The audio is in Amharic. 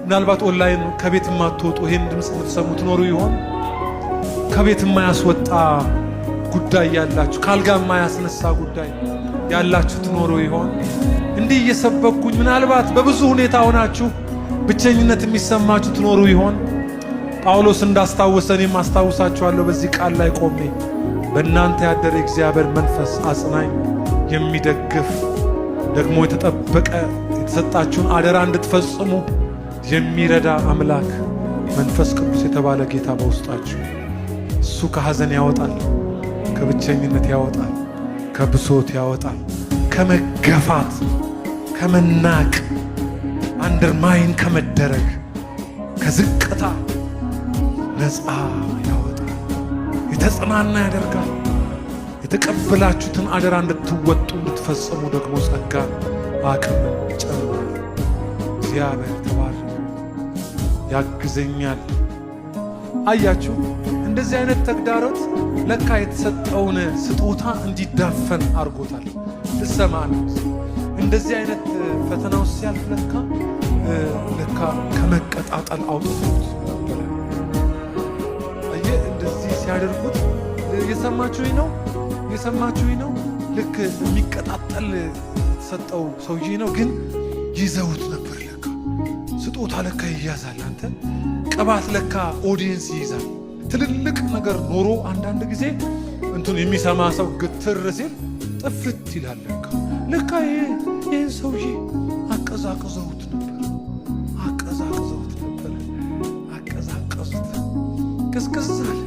ምናልባት ኦንላይን ከቤት የማትወጡ ይህን ድምፅ የምትሰሙ ትኖሩ ይሆን? ከቤት የማያስወጣ ጉዳይ ያላችሁ፣ ካልጋ የማያስነሳ ጉዳይ ያላችሁ ትኖሩ ይሆን? እንዲህ እየሰበኩኝ ምናልባት በብዙ ሁኔታ ሆናችሁ ብቸኝነት የሚሰማችሁ ትኖሩ ይሆን? ጳውሎስ እንዳስታወሰ እኔም አስታውሳችኋለሁ። በዚህ ቃል ላይ ቆሜ በእናንተ ያደረ የእግዚአብሔር መንፈስ አጽናኝ፣ የሚደግፍ፣ ደግሞ የተጠበቀ የተሰጣችሁን አደራ እንድትፈጽሙ የሚረዳ አምላክ መንፈስ ቅዱስ የተባለ ጌታ በውስጣችሁ፣ እሱ ከሐዘን ያወጣል፣ ከብቸኝነት ያወጣል፣ ከብሶት ያወጣል፣ ከመገፋት፣ ከመናቅ፣ undermine ከመደረግ፣ ከዝቅታ ነፃ ያወጣል፣ የተጽናና ያደርጋል። የተቀበላችሁትን አደራ እንድትወጡ እንድትፈጽሙ ደግሞ ጸጋ አቅምን ይጨምራል። እግዚአብሔር ተባረክ፣ ያግዘኛል። አያችሁ፣ እንደዚህ አይነት ተግዳሮት ለካ የተሰጠውን ስጦታ እንዲዳፈን አድርጎታል። ልሰማ ነው። እንደዚህ አይነት ፈተና ውስጥ ሲያልፍ ለካ ከመቀጣጠል አውጥቶት ነበረ። አየህ፣ እንደዚህ ሲያደርጉት፣ የሰማችሁኝ ነው፣ የሰማችሁኝ ነው። ልክ የሚቀጣጠል የተሰጠው ሰውዬ ነው፣ ግን ይዘውት ነበር። ለካ ስጦታ ለካ ይያዛል። አንተ ቅባት ለካ audience ይይዛል። ትልልቅ ነገር ኖሮ አንዳንድ ጊዜ እንትን የሚሰማ ሰው ግትር ሲል ጥፍት ይላል። ለካ ይህን ሰውዬ አቀዛቅዘውት ነበር፣ አቀዛቅዘውት ነበር፣ አቀዛቀዙት፣ ቅዝቅዝ አለ።